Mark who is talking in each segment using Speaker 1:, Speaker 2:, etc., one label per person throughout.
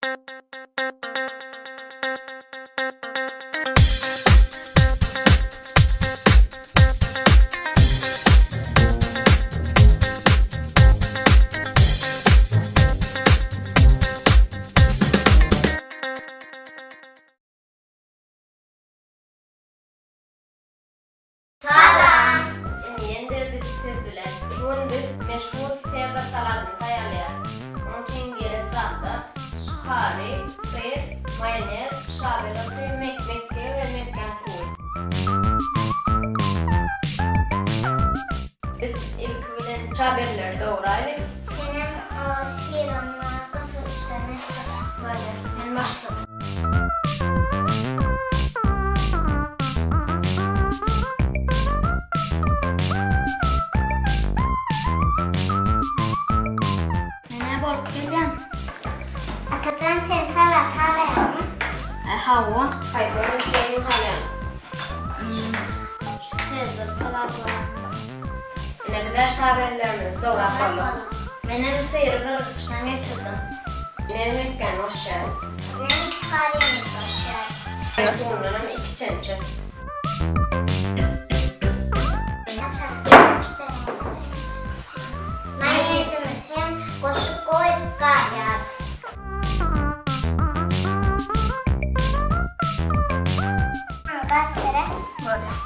Speaker 1: Salam! Indi ýene-de biz siz bilen. Bu gün biz meşhur Sezar saladyny taýýarlaýarys. Onuň üçin gerek zatlar, suhary, syr, maýonez, şabel oty, mekge we mekgäň suwy. Biz ilki bilen şabelleri dograýlyk.
Speaker 2: Senem o syryňy gysylyşdan açyp.
Speaker 1: Bolýar, men başladym.
Speaker 3: Men-ä bolup gelýän.
Speaker 2: Atajan sen salat halaýaňmy?
Speaker 3: Ä hawa.
Speaker 1: Haýsy görnüşlerini halaýaň?
Speaker 3: Şu sezar salat bolanmy?
Speaker 1: Ine bizä şaberlerimizi dograp bolduk.
Speaker 3: Menem syry gyrgyçdan geçirdim.
Speaker 1: Men mekgäni goşýaryn.
Speaker 2: Men suharyny goşýaryn.
Speaker 1: Suwundanam iki çemçe.
Speaker 2: Maýonezimizi hem goşup goýup garýarys. Gap gerek.
Speaker 3: Bolýar.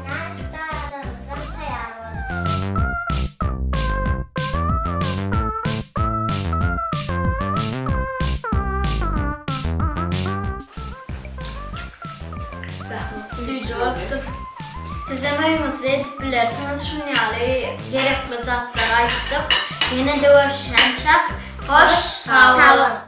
Speaker 2: Naşta adamymyzam taýar boldy.
Speaker 3: Süýji bolupdyr. Sizem öýüňizde edip bilersiňiz şuny ýaly gerekli zatlary aýtdyk. Ýene-de görüşýänçäk hoş sag boluň.